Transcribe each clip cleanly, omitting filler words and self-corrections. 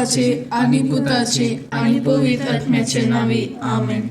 बापाचे आनी पुताचे आनी पवित्र आत्म्याचे नांवी, आमेन.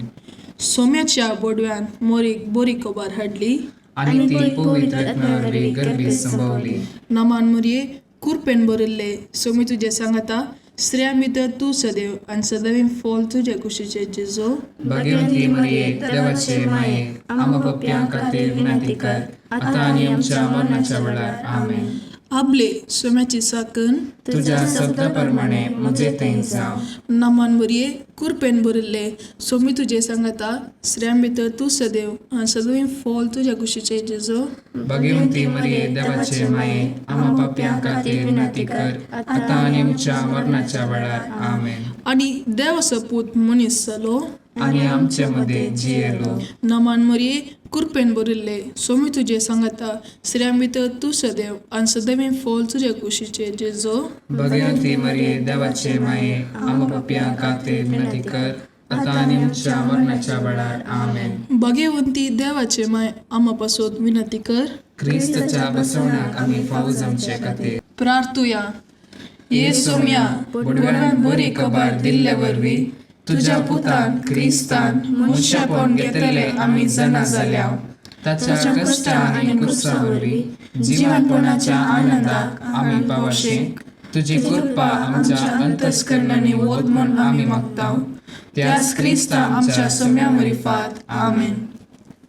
सोम्याच्या बोडव्यान मोरीक बरी खबर हाडली आनी ती पवित्र आत्म्या वरवीं गर्भीत संभवली. नमान मुरये, कुरपेन भरिल्ले, सोमी तुजें सांगाता, स्त्रियां भितर तूं सदैव आनी सदैव फॉल तुजे कुशीचे जेजो. भाग्यवंती मरिये, देवाचे माये, आम्हा पापयां खातीर विनंती कर, आतां आनी आमच्या मरणाच्या वेळार. आमेन. आबले सोम्याची साकन तुज्या शब्दा प्रमाणे म्हजे थंय जावं. नमान मुरये, कुरपेन भरिल्ले, सोमी तुजें सांगाता, स्त्रियां भितर तूं सदैव आनी सदैव फॉल तुज्या कुशीचे जेजो. भाग्यवंती मरिये, देवाचे माये, आम्हा पापयां खातीर विनंती कर, आतां आनी आमच्या मरणाच्या वेळार. आमेन. आनी देवाचो पूत मनीस जालो आनी आमचे मदें जियेलो. नमान मरिये, कुरपेन भरिल्ले, सोमी तुजें सांगाता, स्त्रियां भितर तूं सदैव आनी सदैव फॉल तुज्या कुशीचे जेजो. भाग्यवंती मरिये, देवाचे माये, आम्हा पापयां खातीर विनंती कर, आतां आनी आमच्या मरणाच्या वेळार. आमेन. भाग्यवंती देवाचे माय, आमा पासत विनंती कर क्रिस्ताच्या बसवण्याक आमी फावो जावचे खातीर. प्रार्थुया. ये सोम्या, बोडव्यान बरी खबर दिल्ले वरवीं तुज्या पुतान क्रिस्तान मनशापण घेतले आमी जाणा जाल्या. ताच्या कश्टा आनी कुर्सा वरवीं जिवनपणाच्या आनंदाक आमी पावशे तुजी कृपा आमच्या अंतस्करणांनी वत म्हूण आमी मागता, त्याच क्रिस्ता आमच्या सोम्या मरिफात. आमेन.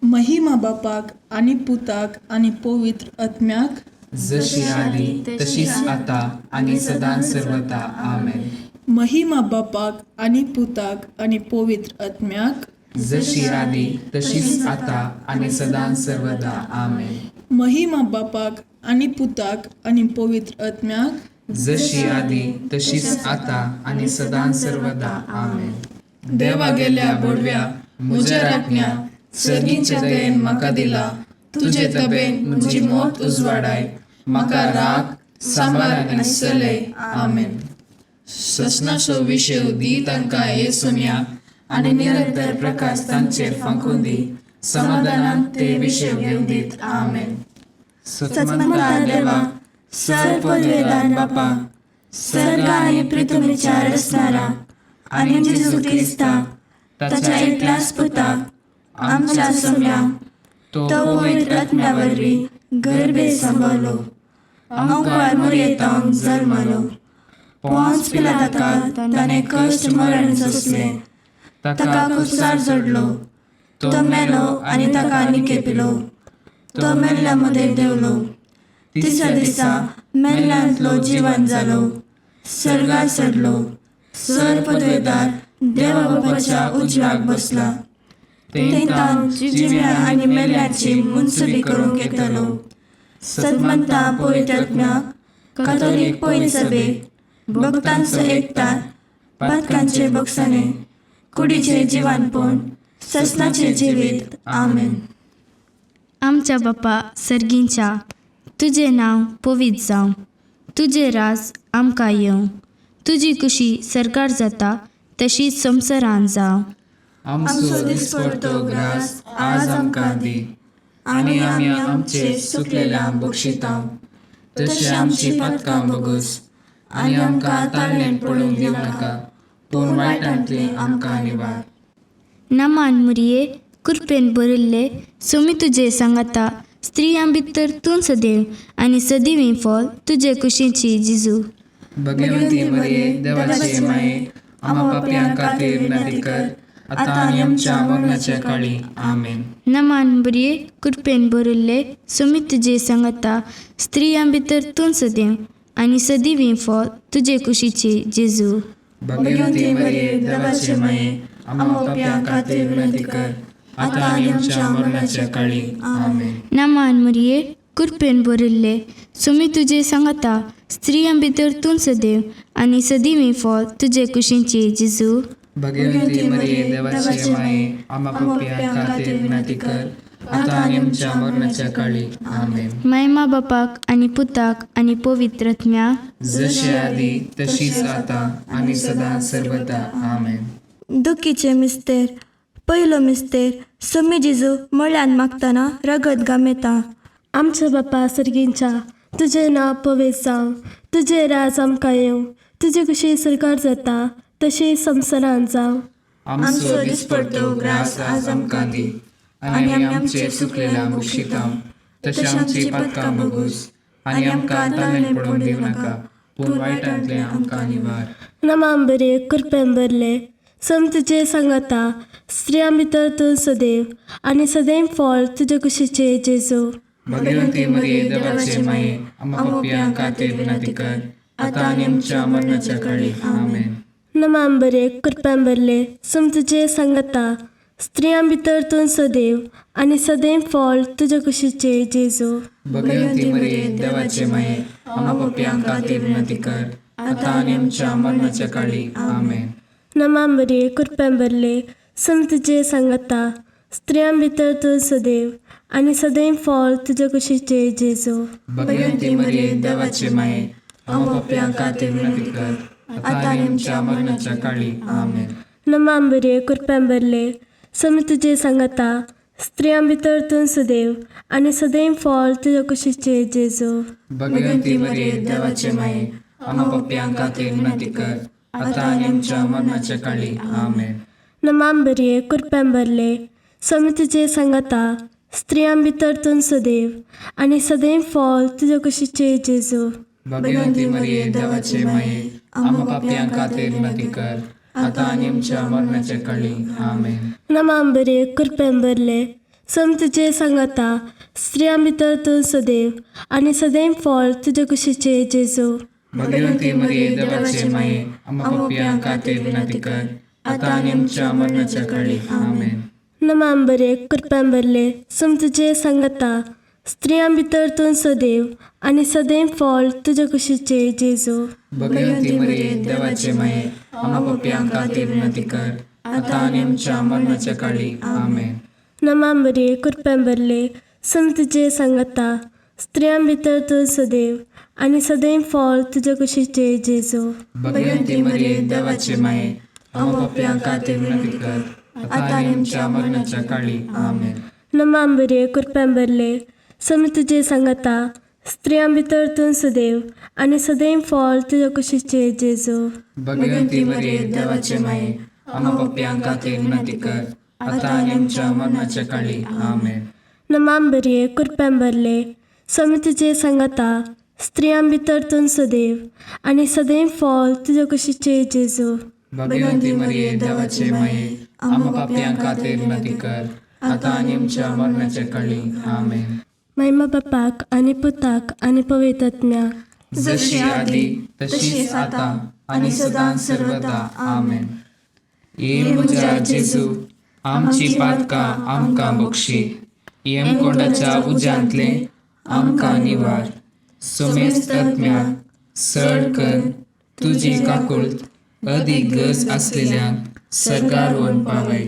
महिमा बापाक आनी पुताक आनी पवित्र आत्म्याक, जशी आदी तशीच आता आनी सदां सर्वता. आमेन. महिमा बापाक आनी पुताक आनी पवित्र आत्म्याक, जशी आदी तशीच आता आनी सदां सर्वदा. आमेन. महिमा बापाक आनी पुताक आनी पवित्र आत्म्याक, जशी आदी तशीच आता आनी सदां सर्वदा. आमेन. देवा गेल्या बोडव्या, म्हज्या राखण्या, सर्गीच्या दयेन म्हाका दिला तुजे तबेन म्हजी मोत उजवाडाय, म्हाका राग सांबार आनी चलय. आमेन. ससनाचो विशय दी तांकां हे सोम्या, आनी निरंतर प्रकाश तांचेर फांकून दी, समाधानान ते विशय घेवन दीत. आमेन. सत्मंता देवा, सर पदवेदार बापा, सर्ग आनी पृथ्वीच्या रचणारा आनी जेजू क्रिस्ता ताच्या एकल्याच पुता आमच्या सोम्या, तो पवित्र आत्म्या वरवीं गर्भे सांबाळलो, आंकवार मुरयेतावन जल्मलो, पोंच पिलाताका ताणें कश्ट मरण सोंसलें, ताका कुसार जोडलो, तो मेलो आनी ताका निकेपिलो, तो मेल्ल्या मदें देंवलो, तिसऱ्या दिसा मेल्ल्यांतलो जिवन जालो, सर्गार चडलो, सर पदवेदार देवा बापाच्या उजव्याक बसला, थंय जिव्या आनी मेल्ल्याची मुनसुबी करूंक येतलो. सतमंता पवित्र आत्म्याक, कातोलीक पवित्र सभेक, भक्तांचो एकतार, पातकांचे बक्षाणे, कुडीचे जिवानपण, ससनाचे जिवीत. आमेन. आमच्या बापा सर्गींच्या, तुजें नांव पवित्र जावं, तुजें राज आमकां येवं, तुजी कुशी सरकार जाता तशी संवसारान जावं. आमचो दिसपडतो ग्रास आज आमकां दी, आनी आमी आमचे सुकलेल्या बक्षिता तशें आमची पातकां बगस, आनी आमकां ताळणेन पडूंक दिवं नाका, पूण वायटांतले आमकां निवार. नमान मुरये, कुरपेन भरिल्ले, सोमी तुजे सांगाता, स्त्रियां भितर तूं सदैव आनी सदैव फॉल तुजे कुशीची जिजू. भगवंती मरिये, देवाचे माये, आम्हा पापयां खातीर विनंती कर, आतां आनी आमच्या मरणाच्या काळी. आमेन. नमान बरये, कृपेन भरिल्ले, सोमी तुजे सांगाता, स्त्रियां भितर तूं सदैव आनी सदैव फॉल तुजे कुशीची जेजू. भगवंती मरिये, देवाचे माये, आम्हा पापयां खातीर विनंती कर, आतां आनी आमच्या मरणाच्या काळी. आमेन. नमान मरिये, कृपेन भरिल्ले, सोमी तुजे सांगाता, स्त्रियां भितर तूं सदैव आनी सदैव फॉल तुजे कुशीची जेजू. भगवंती मरिये, देवाचे माये, आम्हा पापयां खातीर विनंती कर, आतां आनी आमच्या मरणाच्या काळी. आमेन. मायमा बापाक आनी पुताक आनी पवित्र आत्म्याक, जशी आदी तशीच आतां आनी सदां सर्वदा. आमेन. दुखीचे मिस्तेर. पयलो मिस्तेर. सोमी जेजू मळ्यान मागतना रगत गामेता. आमच्या बापा सर्गींच्या, तुजें नांव पवित्र जावं, तुजें राज आमकां येवं, तुजे कशी सरकार जाता तशें संवसारांत जावं. आमचो दिसपडतो ग्रास आज आमकां दी आनी आमी आमचे चुकलेल्या बक्षितांव तशें आमची पातकां बगूस आनी आमकां ताणें पडोवन दिवं नाका पूण वायटांतलें आमकां निवार. नमाम बरे कृपेन भरले सम तुजे सांगाता स्त्रियां भितर तूं सदैव आनी सदैव फळ तुजे कुशीचे जेजू. भगवंती मरिये देवाचे माये आम्हा पापयां खातीर विनंती कर आतां आनी आमच्या मरणाच्या काळी. आमेन. नमाम बरे कृपेन भरले सम तुजे सांगाता स्त्रियां भितर तूं सदैव आनी सदैव फळ तुजे कुशीचे जेजू. भगवंती मरिये देवाचे माये आम्हा पापयां खातीर विनंती कर आतां आनी आमच्या मरणाच्या काळी. आमेन. नमाम बरे कृपेन भरले सम तुजे सांगाता स्त्रियां भितर तूं सदैव आनी सदैव फळ तुजे कुशीचे जेजू. भगवंती मरिये देवाचे माये आम्हा पापयां खातीर विनंती कर आतां आनी आमच्या मरणाच्या काळी. आमेन. नमाम बरे कृपेन भरले सम तुजे सांगाता स्त्रियां भितर तूं सदैव आनी सदैव फळ तुजे कुशीचे जेजू. भगवंती मरिये देवाचे माये आम्हा पापयां खातीर विनंती कर आतां आनी आमच्या मरणाच्या काळी. आमेन. नमाम बरे कृपेन भरले सम तुजे सांगाता स्त्रियां भितर तूं सदैव आनी सदैव फळ तुजे कुशीचे जेजू. भगवंती मरिये देवाचे माये आम्हा पापयां खातीर विनंती कर आतां आनी आमच्या मरणाच्या काळी. आमेन. नमाम बरे कृपेन भरले सम तुजे सांगाता स्त्रियां भितर तूं सदैव आनी सदैव फळ तुजे कुशीचे जेजू. भगवंती मरिये देवाचे माये आम्हा पापयां खातीर विनंती कर आतां आनी आमच्या मरणाच्या काळी. आमेन. नमाम बरे कृपेन भरले सम तुजे सांगाता स्त्रियां भितर तूं सदैव आनी सदैव फळ तुजे कुशीचे जेजू. भगवंती मरिये देवाचे माये आम्हा पापयां खातीर विनंती कर आतां आनी आमच्या मरणाच्या काळी. आमेन. नमाम बरे कृपेन भरले सम तुजे सांगाता स्त्रियां भितर तूं सदैव आनी सदैव फळ तुजे कुशीचे जेजू. भगवंती मरिये देवाचे माये आम्हा पापयां खातीर विनंती कर आतां आनी आमच्या मरणाच्या काळी. आमेन. नमाम बरे कृपेन भरले सम तुजे सांगाता स्त्रियां भितर तूं सदैव आनी सदैव फळ तुजे कुशीचे जेजू. भगवंती मरिये देवाचे माये आम्हा पापयां खातीर विनंती कर आतां आनी आमच्या मरणाच्या काळी. आमेन. नमाम बरे कृपेन भरले सम तुजे सांगाता स्त्रियां भितर तूं सदैव आनी सदैव फळ तुजे कुशीचे जेजू. भगवंती मरिये देवाचे माये आम्हा पापयां खातीर विनंती कर आतां आनी आमच्या मरणाच्या काळी. आमेन. महिमा बापाक आनी पुताक आनी पवित्र आत्म्याक, जशी आदी तशीच आतां आनी सदां सर्वदा. आमेन. ये म्हज्या जेजू आमची पातकां आमकां बक्षी यमकोंडाच्या उज्यांतलें आमकां निवार सोमेस्त आत्म्याक सड कर तुजी काकुळट अदीक गरज आसलेल्यांक सर्गार व्हरून पावय.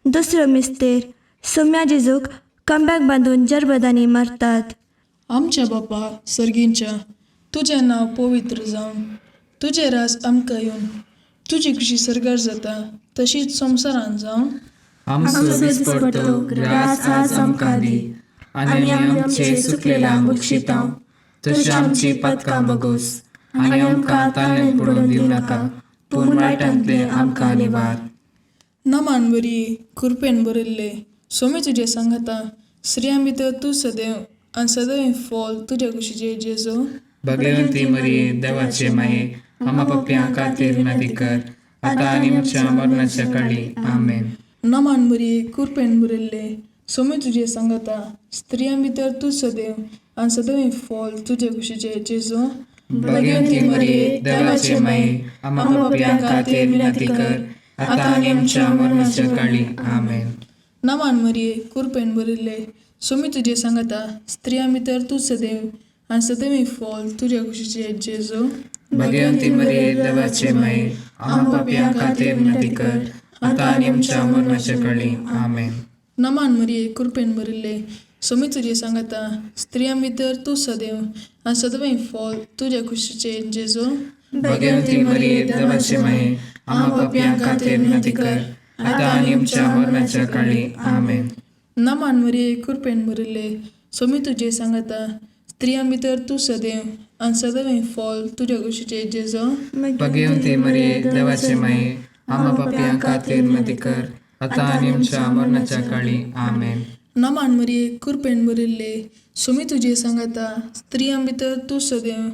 दुसरो मिस्तेर सोम्या जेजूक कमब्याक बांदून जरबदांनी मारतात. आमच्या बापा सर्गींच्या तुजें नांव पवित्र जावं, तुजें राज आमकां येवन, तुजी खुशी सर्गार जाता तशीच संवसारांत जावं. आमचो दिसपडतो ग्रास आज आमकां दी आनी आमी आमचे चुकलेल्यांक बक्षितांव तशें आमची पातकां बगोस आनी आमकां ताणें पडोवन दिवं नाका पूण वायटांतलें आमकां निवार. नमान बरी कृपेन भरिल्ले सोमी तुजें सांगाता स्त्रियां भितर तूं सदैव आनी सदैव फळ तुज्या कुशीचे जेजू. भगवंती मरिये देवाचे माये आम्हा पापयां खातीर विनंती कर आतां आनी आमच्या मरणाच्या काळी. आमेन. नमान बरी कृपेन भरिल्ले सोमी तुजें सांगाता स्त्रियां भितर तूं सदैव आनी सदैव फळ तुजे कुशीचे जेजू. भगवंती मरिये देवाचे माये आम्हा पापयां खातीर विनंती कर आतां आनी आमच्या मरणाच्या काळी. आमेन. नमान मरिये कृपेन भरिल्ले सोमी तुजें सांगाता स्त्रियां भितर तूं सदैव आनी सदैव फळ तुज्या कुशीचे जेजू. भगवंती मरिये देवाचे माये आम्हा पापयां खातीर विनंती कर आतां आनी आमच्या मरणाच्या काळी. आमेन. नमान मरिये कृपेन भरिल्ले सोमी तुजें सांगाता स्त्रियां भितर तूं सदैव आनी सदैव फळ तुज्या कुशीचे जेजू. भगवंती मरिये देवाचे माये आम्हा पापयां खातीर विनंती कर आतां आनी आमच्या मरणाच्या काळी. आमेन. नमान मरिये कृपेन भरिल्ले सोमी तुजें सांगाता स्त्रियां भितर तूं सदैव आनी सदैव फॉल तुज्या कुशीचे जेजो. भगवती मरिये, देवाचे माये, आम्हा पापयां खातीर विनंती कर, आतां आनी आमच्या मरणाच्या काळी. आमेन. नमान मरिये, कृपेन भरिल्ले, सुमी तुजे सांगाता, स्त्रियां भितर तूं सदैव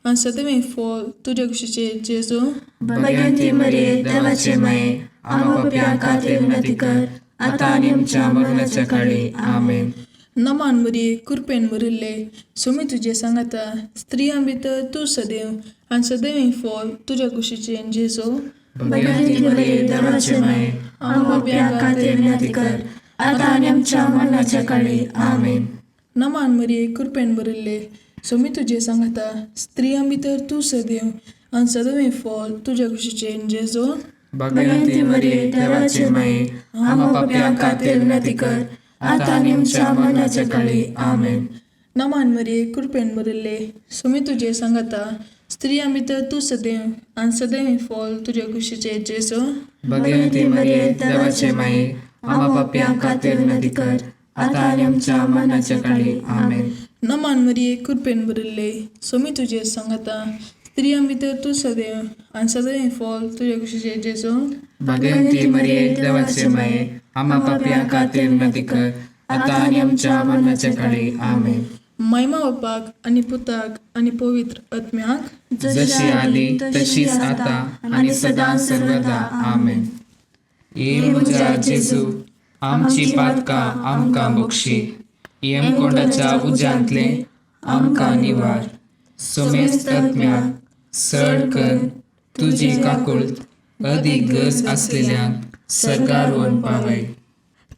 आनी सदैव फॉल तुज्या कुशीचे जेजो. भगवती मरिये, देवाचे माये, आम्हा पापयां खातीर विनंती कर, आतां आनी आमच्या मरणाच्या काळी. आमेन. नमान मरिये, कृपेन भरिल्ले, सुमी तुजे सांगाता, स्त्रियां भितर तूं सदैव आनी सदैव फॉल तुज्या कुशीचे जेजो. भगवती मरिये, देवाचे माये, आम्हा पापयां खातीर विनंती कर, आतां आनी आमच्या मरणाच्या काळी. आमेन. नमान मरिये, कृपेन भरिल्ले, सुमी तुजे सांगाता, स्त्रियां भितर तूं सदैव आनी सदैव फॉल तुज्या कुशीचे जेजो. भगवती मरिये, देवाचे माये, आम्हा पापयां खातीर विनंती कर, आतां आनी आमच्या मरणाच्या काळी. आमेन. नमान मरिये, कृपेन भरिल्ले, सुमी तुजे सांगाता, स्त्रियां भितर तूं सदैव आनी सदैव फॉल तुज्या कुशीचे जेजो. भगवती मरिये, देवाचे माये, आम्हा पापयां खातीर विनंती कर, आतां आनी आमच्या मरणाच्या काळी. आमेन. नमान मरिये, कृपेन भरिल्ले, सुमी तुजे सांगाता, स्त्रियां भितर तूं सदैव आनी सदैव फॉल तुज्या कुशीचे जेजो. भगवती मरिये, देवाचे माये, आम्हा पापयां खातीर विनंती कर, आतां आनी आमच्या मरणाच्या काळी. आमेन. महिमा बापाक आनी पुताक आनी पवित्र आत्म्याक, जशी आदी तशीच आता आनी सदां सर्वदा. आमेन. ये म्हज्या जेजू, आमची पातकां आमकां बक्षी, यमकोंडाच्या उज्यांतले आमकां निवार, समेस्त आत्म्याक सड कर तुजी काकुळट अदीक गरज आसलेल्यांक सर्गार व्हरून पावय.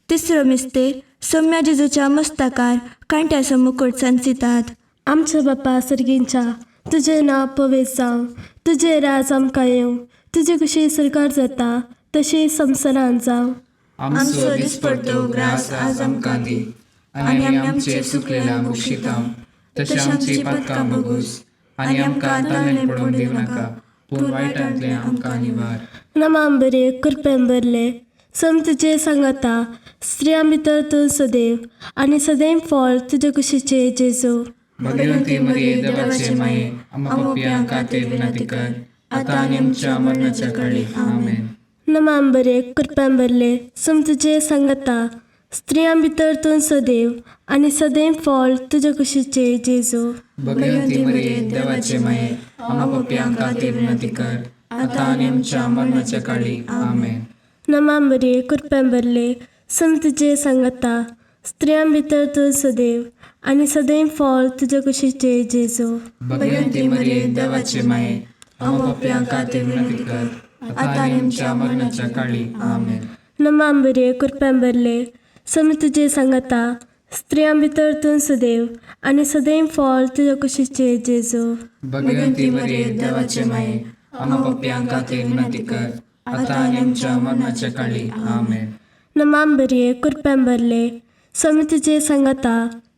तिसरो मिस्तेर सोम्या जेजूच्या मस्तकार कांट्याचो मुकुट सांचितात. आमच्या बापा सर्गींच्या, तुजें नांव पवित्र जावं, तुजें राज आमकां येवं, तुजी कुशी सरकार जाता तशी संवसारांत जावं. आमचो दिसपडतो ग्रास आज आमकां दी, आनी आमी आमचे चुकलेल्या बक्षिता तशें आमची पातकां बगूस, आनी आमकां ताणें पडोवंक दिवं नाका, पूण वायटांतलें आमकां निवार. नमाम बरे, कृपेन भरले, सम तुजे सांगाता, स्त्रियां भितर तूं सदैव आनी सदैव फळ तुजे कुशीचे जेजू. भगवती मरिये, देवाचे माये, आम्हा पापयां खातीर विनंती कर, आतां आनी आमच्या मरणाच्या काळी. आमेन. नमाम बरे, कृपेन भरले, सम तुजे सांगाता, स्त्रियां भितर तूं सदैव आनी सदैव फळ तुजे कुशीचे जेजू. भगवती मरिये, देवाचे माये, आम्हा पापयां खातीर विनंती कर, आतां आनी आमच्या मरणाच्या काळी. आमेन. नमाम बरे, कृपेन भरले, सम तुजे सांगाता, स्त्रियां भितर तूं सदैव आनी सदैव फळ तुजे कुशीचे जेजू. भगवती मरिये, देवाचे माये, आम्हा पापयां खातीर विनंती कर, आतां आनी आमच्या मरणाच्या काळी. आमेन. नमाम बरे, कृपेन भरले, सम तुजे सांगाता, स्त्रियां भितर तूं सदैव आनी सदैव फळ तुजे कुशीचे जेजू. भगवती मरिये, देवाचे माये, आम्हा पापयां खातीर विनंती कर, आतां आनी आमच्या मरणाच्या काळी. आमेन. नमाम बरे, कृपेन भरले, सम तुजे सांगाता,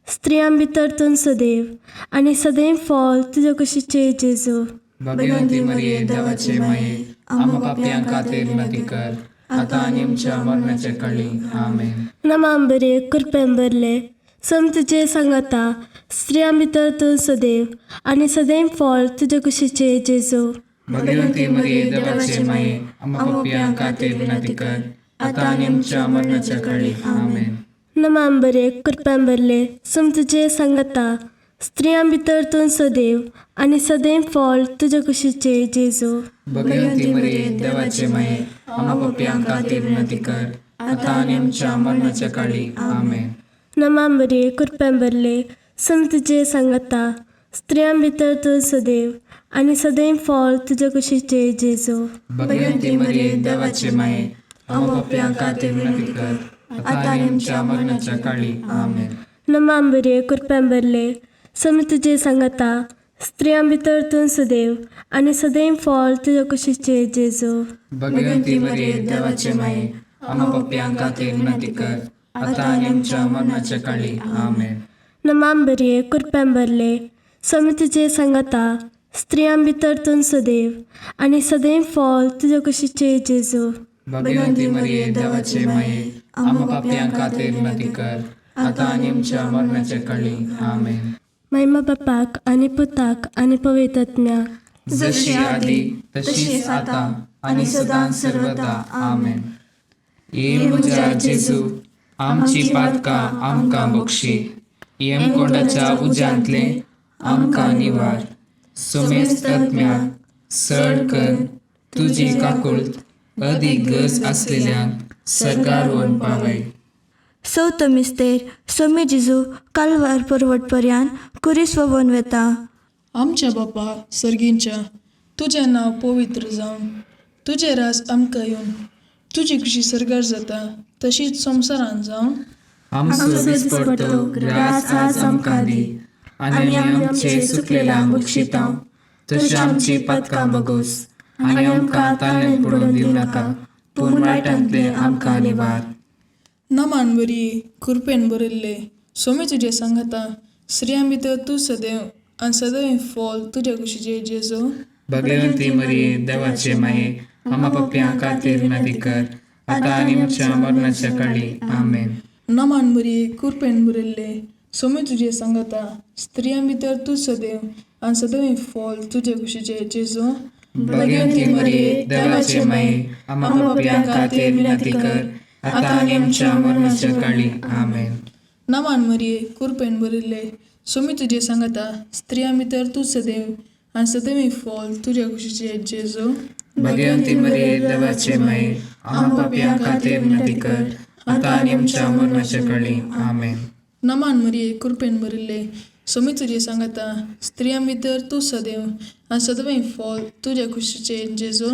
स्त्रियां भितर तूं सदैव आनी सदैव फळ तुजे कुशीचे जेजू. भगवती मरिये, देवाचे माये, आम्हा पापयां खातीर विनंती कर, आतां आनी आमच्या मरणाच्या काळी. आमेन. नमाम बरे, कृपेन भरले, सम तुजे सांगाता, स्त्रियां भितर तूं सदैव आनी सदैव फळ तुजे कुशीचे जेजू. भगवती मरिये, देवाचे माये, आम्हा पापयां खातीर विनंती कर, आतां आनी आमच्या मरणाच्या काळी. आमेन. नमाम बरे, कृपेन भरले, सम तुजे सांगाता, स्त्रियां भितर तूं सदैव आनी सदैव फळ तुजे कुशीचे जेजू. भगवती मरिये, देवाचे माये, आम्हा पापयां खातीर विनंती कर, आतां आनी आमच्या मरणाच्या काळी. आमेन. नमाम बरे, कृपेन भरले, सम तुजे सांगाता, स्त्रियां भितर तूं सदैव आनी सदैव फळ तुजे कुशीचे जेजू. भगवती मरिये, देवाचे माये, आम्हा पापयां खातीर विनंती कर, आतां आनी आमच्या मरणाच्या काळी. आमेन. नमाम बरे, कृपेन भरले, सम तुजे सांगाता, स्त्रियां भितर तूं सदैव आनी सदैव फळ तुजे कुशीचे जेजू. भगवती मरिये, देवाचे माये, आम्हा पापयां खातीर विनंती कर, आतां आनी आमच्या मरणाच्या काळी. आमेन. नमाम बरे, कृपेन भरले, सम तुजे सांगाता, स्त्रियां भितर तूं सदैव आनी सदैव फळ तुजे कुशीचे जेजू. भगवती मरिये, देवाचे माये, आम्हा पापयां खातीर विनंती कर, आतां आनी आमच्या मरणाच्या काळी. आमेन. महिमा बापाक आनी पुताक आनी पवित्र आत्म्याक. जशी आदी तशीच आता आनी सदां सर्वदा. आमेन. ये म्हज्या जेजू, आमची पातकां आमकां बक्षी, यमकोंडाच्या उज्यांतले आमकां निवार, सुमेस्त आत्म्याक सड कर तुजी काकुळट अदीक गरज आसलेल्यांक सरकार वन पावय. चवथो मिस्तेर सोमी जेजू कालवार पर्वट पर्यान कुरीस ववन वेता. आमच्या बापा सर्गींच्या, तुजें नांव पवित्र जावं, तुजें राज आमकां येवन, तुजी खुशी सर्गार जाता तशीच संवसारान जावं. आमचो दिसपडतो ग्रास आज आमकां दी आनी आमी आमचे सुकलेल्या बक्षिता तशी आमची पातकां बगोस आनी आमकां ताळ्यान पडून दिवं नाका, पूण वायटांतले आमकां निवार. नमान बरी कृपेन भरिल्ले, सोमी तुजें सांगाता, स्त्रियां भितर तूं सदैव आनी सदैव फॉल तुज्या कुशीचे जेजू. भगवंती मरिये, देवाचे माये, आमा पप्प्यां खातीर विनंती कर, आतां आनी आमच्या मरणाच्या काळी. आमेन. नमान बरी कृपेन भरिल्ले, सोमी तुजें सांगाता, स्त्रियां भितर तूं सदैव आनी सदैव फॉल तुज्या कुशीचे जेजू. भगवंती मरिये, देवाचे माये, आमा पप्प्यां खातीर विनंती कर, आतां आनी आमच्या मरणाच्या काळी. आमेन. नमान मरिये कृपेन भरिल्ले, सोमी तुजें सांगाता, स्त्रियां भितर तूं सदैव आनी सदैव फॉल तुज्या कुशीचे जेजू. भगवंती मरिये, देवाचे माये, आमा पापयां खातीर विनंती कर, आतां आनी आमच्या मरणाच्या काळी. आमेन. नमान मरिये कृपेन भरिल्ले, सोमी तुजें सांगाता, स्त्रियां भितर तूं सदैव आनी सदैव फॉल तुज्या कुशीचे जेजू.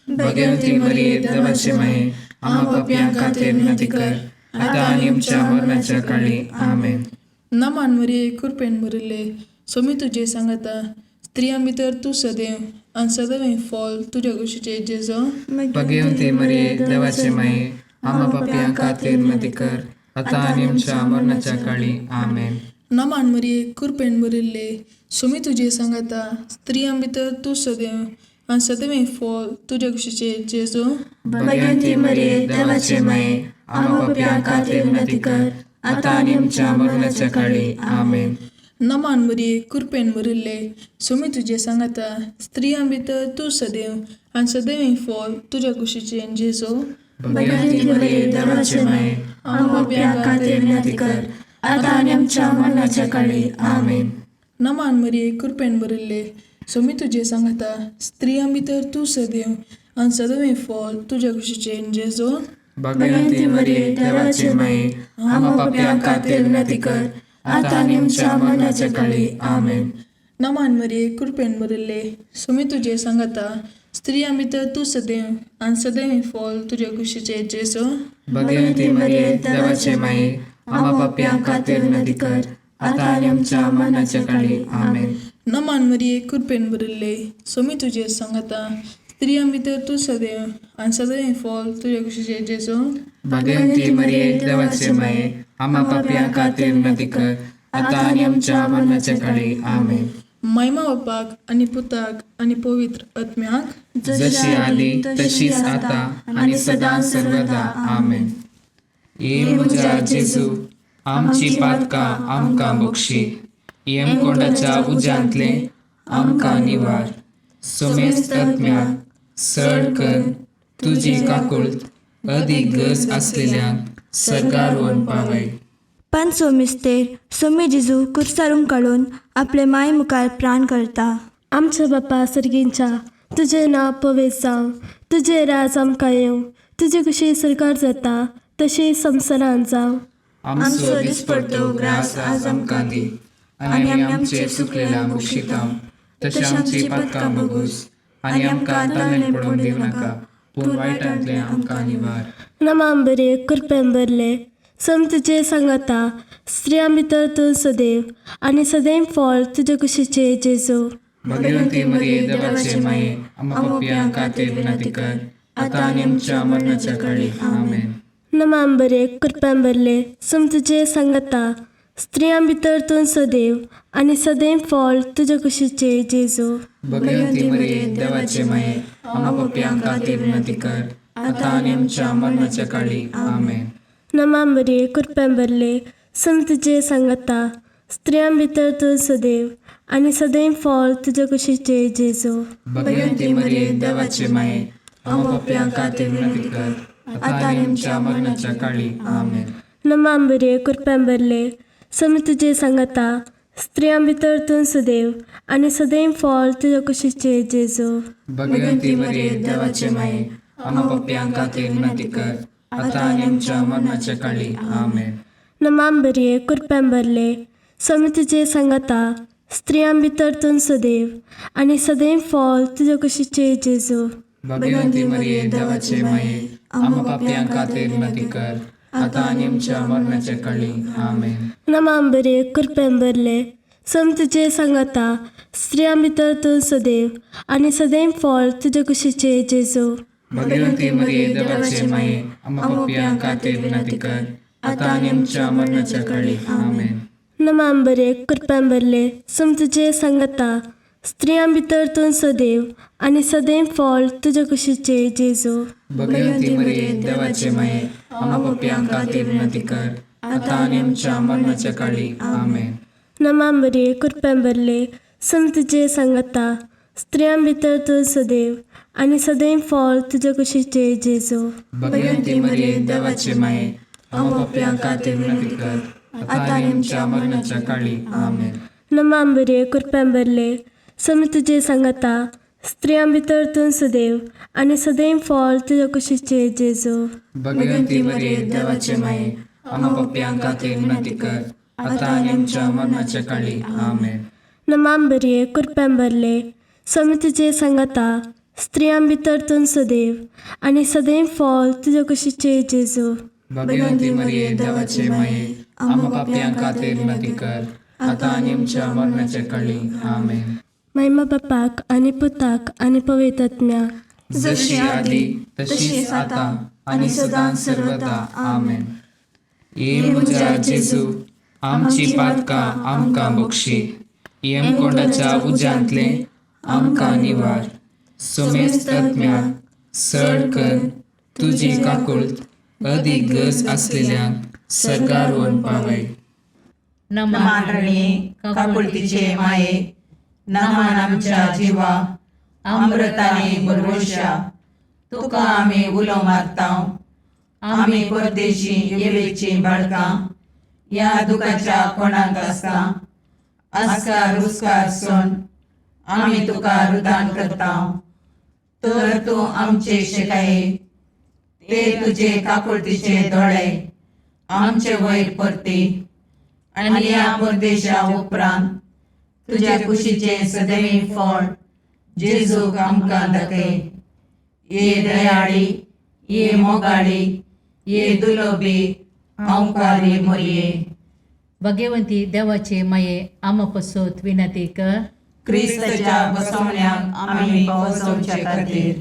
भगवंती मरिये, देवाचे माये, आमा पापयां खातीर विनंती कर, आतां आनी आमच्या मरणाच्या काळी. आमेन. नमान मरिये कृपेन भरिल्ले, सोमी तुजें सांगाता, स्त्रियां भितर तूं सदैव आनी सदैव फॉल तुज्या कुशीचे जेजू. भगवंती मरिये, देवाचे माये, आमा पापयां खातीर विनंती कर, आतां आनी आमच्या मरणाच्या काळी. आमेन. नमान मरिये कृपेन भरिल्ले, सोमी तुजें सांगाता, स्त्रियां भितर तूं सदैव आनी सदैव फॉल तुज्या कुशीचे जेजू. भगवंती मरिये, देवाचे माये, आमा पापयां खातीर विनंती कर, आतां आनी आमच्या मरणाच्या काळी. आमेन. नमान मरिये कृपेन भरिल्ले, सोमी तुजें सांगाता, स्त्रियां भितर तूं सदैव आनी सदैव फॉल तुज्या कुशीचे जेजू. भगवंती मरिये, देवाचे माये, आमा पापयां खातीर विनंती कर, आतां आनी आमच्या मरणाच्या काळी. आमेन. नमान मरिये कृपेन भरिल्ले, सोमी तुजें सांगाता, स्त्रियां भितर तूं सदैव आनी सदैव फॉल तुज्या कुशीचे जेजू. भगवंती मरिये, देवाचे माये, आमा पापयां खातीर विनंती कर, आतां आनी आमच्या मरणाच्या काळी. आमेन. नमान मरिये कृपेन भरिल्ले, सोमी तुजें सांगाता, स्त्रियां भितर तूं सदैव आनी सदैव फॉल तुज्या कुशीचे जेजू. भगवंती मरिये, देवाचे माये, आमा पापयां खातीर विनंती कर, आतां आनी आमच्या मरणाच्या काळी. आमेन. नमान मरिये कृपेन भरिल्ले, सोमी तुजें सांगाता, स्त्रियां भितर तूं सदैव आनी सदैव फॉल तुज्या कुशीचे जेजू. भगवंती मरिये, देवाचे माये, आमा पापयां खातीर विनंती कर, आतां आनी आमच्या मरणाच्या काळी. आमेन. महिमा बापाक आनी पुताक आनी पवित्र आत्म्याक, जशी आदी तशीच आता आनी सदां सर्वदा. आमेन. ये म्हज्या जेजू, आमची पातकां आमकां बक्षी, यमकोंडाच्या उज्यांतले आमकां निवार, सुमेस्त आत्म्याक सड कर तुजी काकुळट अदीक गरज आसलेल्यांक सर्गार व्हरून पावय. पांचवो मिस्तेर सोमी जेजू कुर्सारून काडून आपले माय मुखार प्राण करता. आमच्या बापा सर्गींच्या, तुजें नांव पवित्र जावं, तुजें राज आमकां येवं, तुजी कशी सरकार जाता तशी संवसारांत जावं. आमचो दिसपडतो ग्रास आज आमकां दी आनी आमी आमचे सुकलेल्या बक्षिता तशें आमची पातकां बगूस आनी आमकां ताणें पडून दिवं नाका, पूण वायटांतलें आमकां निवार. नमाम बरे कृपेन भरले, सम तुजे सांगाता, स्त्रियां भितर तूं सदैव आनी सदैव फळ तुजे कुशीचे जेजू. भगवंती मरिये, देवाचे माये, आम्हा पापयां खातीर विनंती कर, आतां आनी आमच्या मरणाच्या काळी. आमेन. नमाम बरे कृपेन भरले, सम तुजे सांगाता, स्त्रियां भितर तूं सदैव आनी सदैव फळ तुजे कुशीचे जेजू. भगवंती मरिये, देवाचे माये, आम्हा पापयां खातीर विनंती कर, आतां आनी आमच्या मरणाच्या काळी. आमेन. नमाम बरे कृपेन भरले, सम तुजे सांगाता, स्त्रियां भितर तूं सदैव आनी सदैव फळ तुजे कुशीचे जेजू. भगवंती मरिये, देवाचे माये, आम्हा पाप्यां खातीर विनंती कर, आता आनी आमच्या मरणाच्या काळी. आमेन. नमा मरिये, कृपेन भरले, स्वामी तुजे सांगाता, स्त्रियां भितर तूं सदैव आनी सदैव फळ तुजे कुशीचे जेजू. भगवंती मरिये, देवाचे माये, आम्हा पाप्यां खातीर विनंती कर, आता आनी आमच्या मरणाच्या काळी. आमेन. नमा मरिये, कृपेन भरले, स्वामी तुजे सांगाता, स्त्रियां भितर तूं सदैव आनी सदैव फळ तुजे कुशीचे जेजू. भगवंती मरिये, देवाचे माये, आम्हा पाप्यां खातीर विनंती कर, आता आनी आमच्या मरणाच्या काळी. आमेन. नमा मरिये, कृपेन भरले, स्वामी तुजे सांगाता, स्त्रियां भितर तूं सदैव आनी सदैव फळ तुजे कुशीचे जेजू. भगवंती मरिये, देवाचे माये, आम्हा पाप्यां खातीर विनंती कर, आता आनी आमच्या मरणाच्या काळी. आमेन. नमा मरिये, कृपेन भरले, स्वामी तुजे सांगाता, स्त्रियां भितर तूं सदैव आनी सदैव फळ तुजे कुशीचे जेजू. भगवंती मरिये, देवाचे माये, आम्हा पाप्यां खातीर विनंती कर, आता आनी आमच्या मरणाच्या काळी. आमेन. नमा मरिये, कृपेन भरले, स्वामी तुजे सांगाता, स्त्रियां भितर तूं सदैव आनी सदैव फळ तुजे कुशीचे जेजू. भगवंती मरिये, देवाचे माये, आम्हा पाप्यां खातीर विनंती कर, आता आनी आमच्या मरणाच्या काळी. आमेन. नमा मरिये, कृपेन भरले, स्वामी तुजे सांगाता, स्त्रियां भितर तूं सदैव आनी सदैव फळ तुजे कुशीचे जेजू. भगवंती मरिये, देवाचे माये, आम्हा पाप्यां खातीर विनंती कर, आता आनी आमच्या मरणाच्या काळी. आमेन. नमा मरिये, कृपेन भरले, स्वामी तुजे सांगाता, स्त्रियां भितर तूं सदैव आनी सदैव फळ तुजे कुशीचे जेजू. भगवंती मरिये, देवाचे माये, आम्हा पाप्यां खातीर विनंती कर, आता आनी आमच्या मरणाच्या काळी. आमेन. महिमा बापाक आनी पुताक आनी पवित्र आत्म्याक, जशी आदी तशीच आता आणि सदां सर्वदा. आमेन. ये म्हज्या जेजू, आमची पातकां आमकां बक्षी, येमकोंडाच्या उज्यांतले आमकां निवार, सोमेस्त आत्म्याक सड कर तुजी काकुळत अदीक गरज आसलेल्यांक सर्गार व्हरून पावय. नमान काकुळतीचे माये, नमान आमच्या जिवा अमृताने बरवशा, तुका आमी उलो मारता. आमी परदेशी येवेची बाळकां ह्या दुखाच्या कोणाक आसता आस्कार रुस्कार सोन आमी तुका रुदान करता. तर तूं आमचे शिकाये ते तुजे काकुळतीचे दोळे आमचे वयर परती आनी ह्या परदेशा उपरांत तुज्या कुशीचें सदैव फळ जेजूक आमकां दाखय. ये दयाळी, ये मोगाळी, ये दुलोबी आंवकारी मोरये, भगवंती देवाचे माये, आमा पसत विनंती कर. क्रिस्ताच्या बसवण्याक आमी पावसवचे खातीर.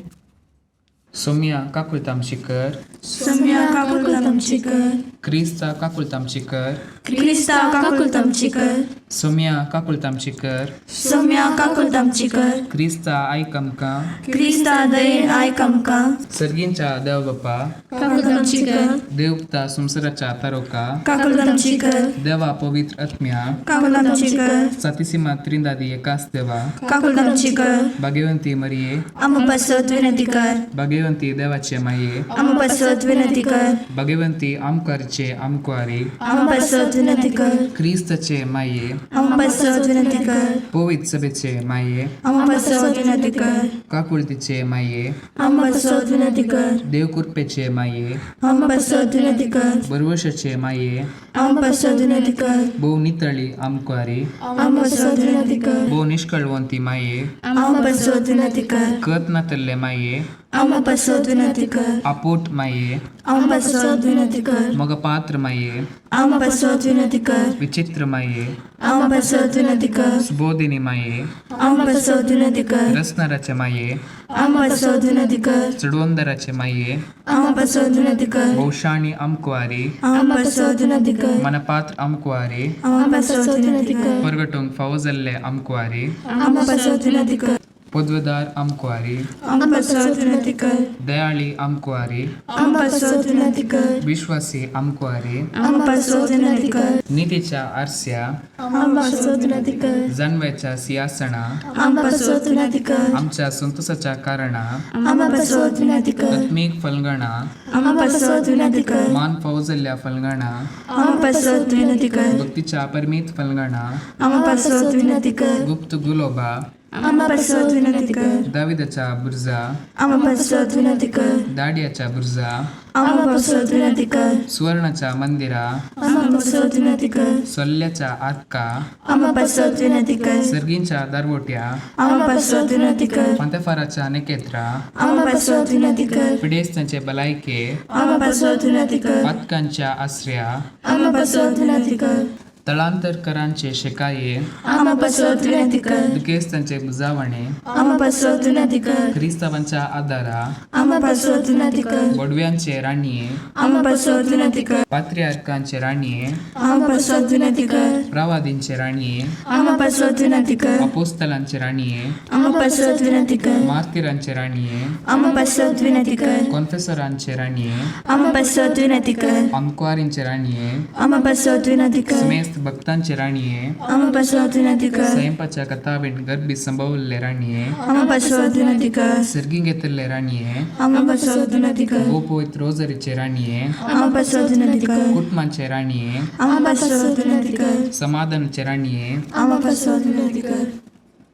सोम्या काकुळत आमची कर. सोम्या काकुळत आमची कर. क्रिस्ता काकुळत आमची कर. क्रिस्ता काकुळत आमची कर. सोम्या काकुळत आमची कर. सोम्या काकुळत आमची कर. क्रिस्ता आयक आमकां. क्रिस्ता दयेन आयक आमकां. सर्गींच्या देव बापा, काकुळत आमची कर. देवता संवसाराच्या तारोका, काकुळत आमची कर. देवा पवित्र आत्म्या, काकुळत आमची कर. सातीसीमा त्रिंदादी एकाच देवा, काकुळत आमची कर. भाग्यवंती मरिये, आमा पासत विनंती कर. भाग्यवंती देवाचे माये, आमा पासत विनंती कर. भाग्यवंती आमकारचे आमकुवारी, आमा पासत विनंती कर. क्रिस्ताचे माये, आमा पासत विनंती कर. पवित्र सभेचे माये, आमा पासत विनंती कर. काकुळतीचे माये, आमा पासत विनंती कर. देवकृपेचे माये, आमा पासत विनंती कर. बरवशाचे माये, आमा पासत विनंती कर. भोव नितळी आमकुवारी, आमा पासत विनंती कर. भोव निष्कळवंती माये, आमा पासत विनंती कर. कत नातल्ले माये, आमा पासत विनंती कर. आपोट माये, आमा पासत विनंती कर. मगपात्र माये, आमा पासत विनंती कर. विचित्र माये, आमा पासत विनंती कर. सुबोधिनी माये, आमा पासत विनंती कर. रसनाराचे माये, आमा पासत विनंती कर. चडवंदराचे माये, आमा पासत विनंती कर. भोवशाणी आमकुवारी, आमा पासत विनंती कर. मनपात्र आमकुवारी, आमा पासत विनंती कर. परगटूंक फावो जाल्ले आमकुवारी, आमा पासत विनंती कर. पदवेदार आमकुवारी, आमकां पासत विनंती कर. दयाळी आमकुवारी, आमकां पासत विनंती कर. विश्वासी आमकुवारी, आमकां पासत विनंती कर. नितीच्या आरस्या, आमकां पासत विनंती कर. जानव्याच्या सिंहासना, आमकां पासत विनंती कर. आमच्या संतोषाच्या कारणा, आमकां पासत विनंती कर. आत्मीक फलगणा, आमकां पासत विनंती कर. मान फौजल्ल्या फलगणा, आमकां पासत विनंती कर. भक्तीच्या परमीत फलगणा, आमकां पासत विनंती कर. गुप्त गुलोबा, आमकां पासत विनंती कर. दाविदाच्या बुर्जा, आमकां पासत विनंती कर. दाडियाच्या बुर्जा, आमकां पासत विनंती कर. सुवर्णाच्या मंदिरा, आमकां पासत विनंती कर. सोल्ल्याच्या आतका, आमकां पासत विनंती कर. सर्गींच्या दारवोट्या, आमकां पासत विनंती कर. पंतेफाराच्या नेकेत्रा, आमकां पासत विनंती कर. पिडेस्तांचे भलायके, आमकां पासत विनंती कर. पातकांच्या आसऱ्या, आमकां पासत विनंती कर. तळांतरकरांचे शेकाये, आमकां पासत विनंती कर. दुखेस्तांचे बुजावणे, आमकां पासत विनंती कर. क्रिस्तावांच्या आदारा, आमकां पासत विनंती कर. बोडव्यांचे राणये, आमकां पासत विनंती कर. पात्रियार्कांचे राणये, आमकां पासत विनंती कर. प्रवादींचे राणये, आमकां पासत विनंती कर. अपोस्तलांचे राणये, आमकां पासत विनंती कर. मार्तिरांचे राणये, आमकां पासत विनंती कर. कॉन्फेसरांचे राणये, आमकां पासत विनंती कर. अंकवारींचे राणये, आमकां पासत विनंती कर. समेस्त भक्तांचे राणये, आमकां पासत विनंती कर. स्वयंपाच्या कथावीण गर्भी संभवल्ले राणये, आमकां पासत विनंती कर. सर्गी घेतिल्ले राणये, आमकां पासत विनंती कर. गोपवित रोजरीचे राणये, आमकां पासत विनंती कर. कुटुंबाचे राणये, आमकां पासत विनंती कर. समाधानाचे राणये, आमकां पासत विनंती कर.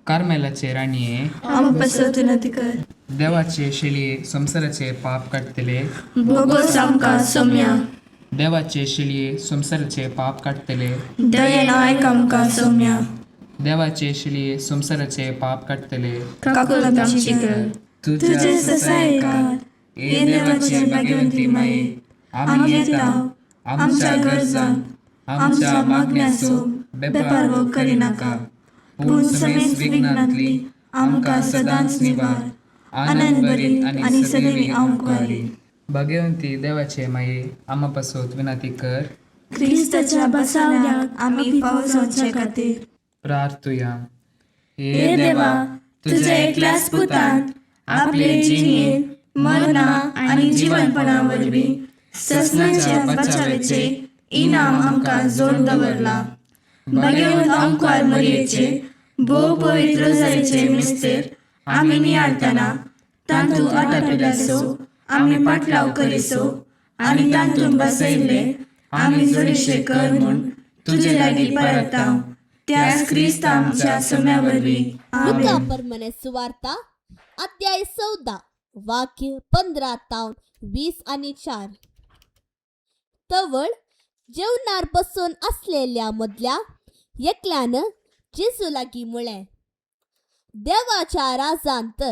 कार्मेलाचे राणये, आमकां पासत विनंती कर. देवाचे शेळये संवसाराचे पाप काडटले, बोगोस आमकां सोम्या. देवाचे शेळये संवसाराचे पाप काडटले, दयेन आयक आमकां सोम्या. देवाचे शेळये संवसाराचे पाप काडटले, काकुळट आमची कर. तुझे ससायकार हे देवाचे भाग्यवंती माये, आमी येता आमच्या गरजांक आमच्या मागण्याचो बेपारवो करिनाका, पूण समेस्त विघ्नांतली आमकां सदांच निवार, आनंद भरीत आनी सदैवी आमकुवारी. भाग्यवंती देवाचे माये, आमा पासत विनंती कर. क्रिस्ताच्या बसावण्याक आमी फावो जावचे खातीर. प्रार्थुया. हे देवा, तुझ्या एकल्याच पुतान आपले जिणेन मरणा आनी जिवनपणा वरवीं ससनाच्या बचावेचे इनाम आमकां जोड दवरला. भाग्यवंत आमकार मरयेचे भोव पवित्र जायचे मिस्तेर आमी नियाळतना तांतू आटापिल्याचो आमी पाटलाव करिसो आनी तांतून बसयल्ले आमी जोडीशे कर म्हूण तुजे लागीं परता त्याच क्रिस्त आमच्या सम्या वरवीं. लुका आमेन. परमने सुवार्ता अध्याय 14 वाक्य 15 तावन 20 आनी 4. तवळ जेवणार बसून असलेल्या मदल्या एकल्यान जेजू लागीं म्हळें, देवाच्या राजांत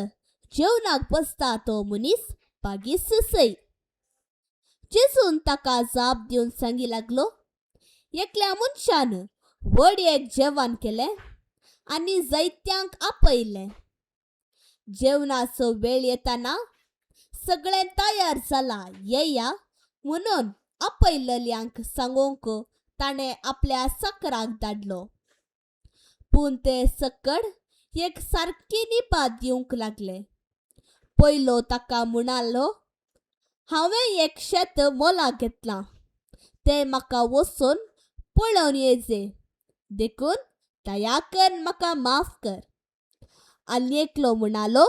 जेवणाक बसता तो मनीस बागीस सय. जेजून ताका जाप दिवन सांगी लागलो, एकल्या मनशान व्हड एक जेवण केलें आनी जैत्यांक आपयलें. जेवणाचो वेळ येताना सगळें तयार जालां येया म्हणून आपयलल्यांक सांगूंक ताणें आपल्या सकराक धाडलो. पूण ते सकड एक सारकी निपा दिवंक लागले. पयलो ताका म्हणालो, हांवें एक शेत मोलाक घेतलां, तें म्हाका वचून पळोवन येजे, देखून दया कर म्हाका माफ कर. आनी एकलो म्हणालो,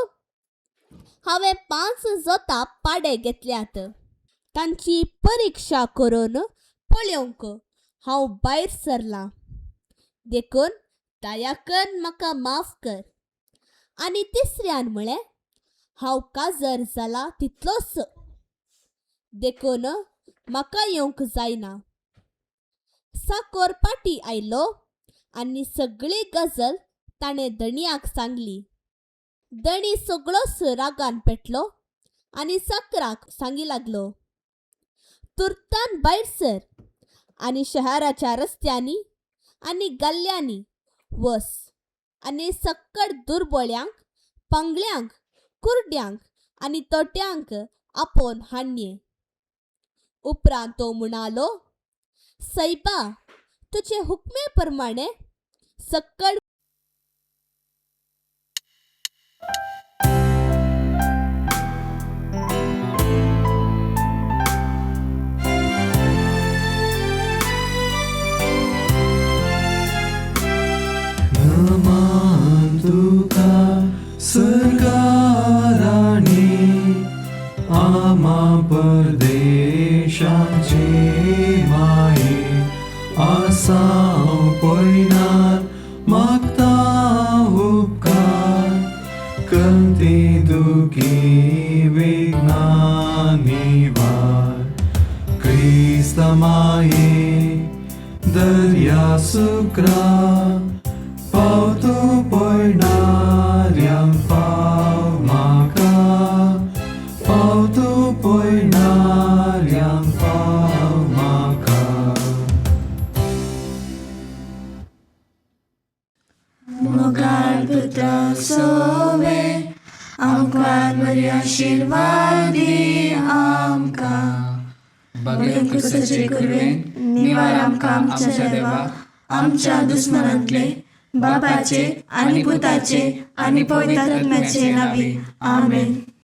हांवें 5 जोतां पाडे घेतल्यात, तांची परिक्षा करून पळोवंक हांव भायर सरलां, देखून दया कर म्हाका माफ कर. आनी तिसऱ्यान म्हळें, हांव काजर जाला तितलोच, देखून म्हाका येवंक जायना. साकोर पाटी आयलो आनी सगळी गजल ताणें धणयाक सांगली. धणी सगळोच रागान पेटलो आनी सकराक सांगी लागलो, तुर्तान भायर सर आनी शहराच्या रस्त्यांनी आनी गल्ल्यांनी वस आनी सक्कड दुर्बळ्यांक, पांगळ्यांक, कुरड्यांक आनी तोट्यांक आपोवन हाडये. उपरांत तो म्हणालो, सैबा, तुजे हुकमे प्रमाणे सक्कड आसा हांव पयणार मागता उपकार कंती दुखी विघ्ना निवार क्रिस्तमाये दर्या सुक्रा पावतो पयणाऱ्यांक पाव म्हाका पावतो पयणाऱ्यांक पाव म्हाका. मोगाळ पुता सोवे आमकां बरी आशिर्वाद दी आमकां. बगेर क्रिस्ताचे कुरवेन निवार आमकां आमच्या देवा आमच्या दुस्मनांतले बापाचे आनी पुताचे आनी पवित्र आत्म्याचे नांवी. आमेन.